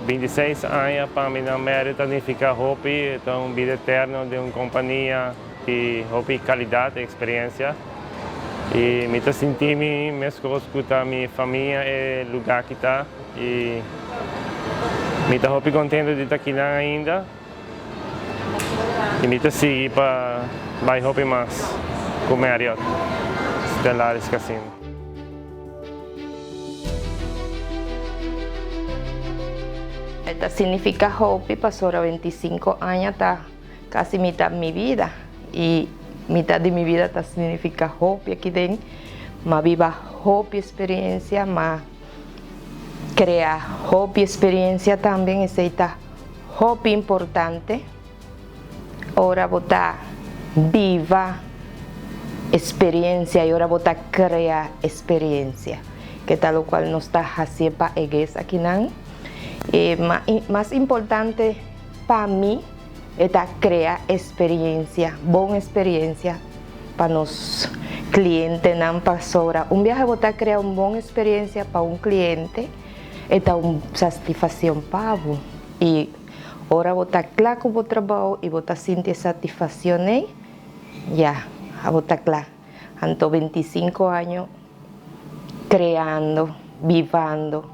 26 aña pa mi na Marriott ta nifica hopi, ta un bida eterno den un compania di hopi calidad y experiencia. Y mi ta sinti mi mescos cu ta mi famia e lugar aki ta y mi ta hopi contento di ta akinan ainda y mi ta sigui pa bay hopi mas cu Marriott Stellaris Casino. E ta significa hopi pasobra 25 aña ta casi mitad mi bida y mitad di mi bida ta significa hopi aki den. M'a biba hopi experiencia, m'a crea hopi experiencia tambe, esey ta hopi importante. Ora bo ta biba experiencia y ora bo ta crea experiencia, ke ta locual nos ta hacié pa e guest akinan. E mas importante pa mi e ta crea experiencia, bon experiencia pa nos clientenan, pasobra un biaha bo ta crea un bon experiencia pa un cliente e ta un satisfaccion pa bo y Ora bo ta kla ku bo trabou i bo ta sinti e satisfakshon ei, ya, abo ta kla. Anto 25 año kreando, bivando.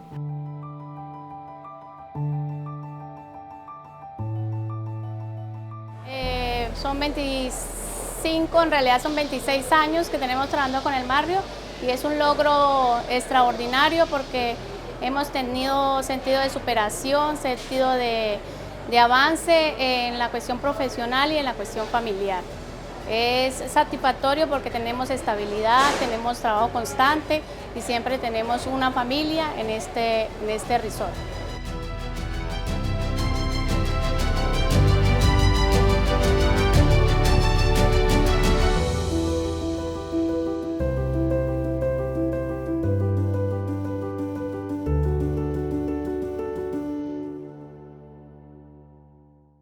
Son 25, en realidad son 26 años que tenemos trabajando con el Marriott y es un logro extraordinario porque hemos tenido sentido de superación, sentido de, de avance en la cuestión profesional y en la cuestión familiar. Es satisfactorio porque tenemos estabilidad, tenemos trabajo constante y siempre tenemos una familia en este, en este resort.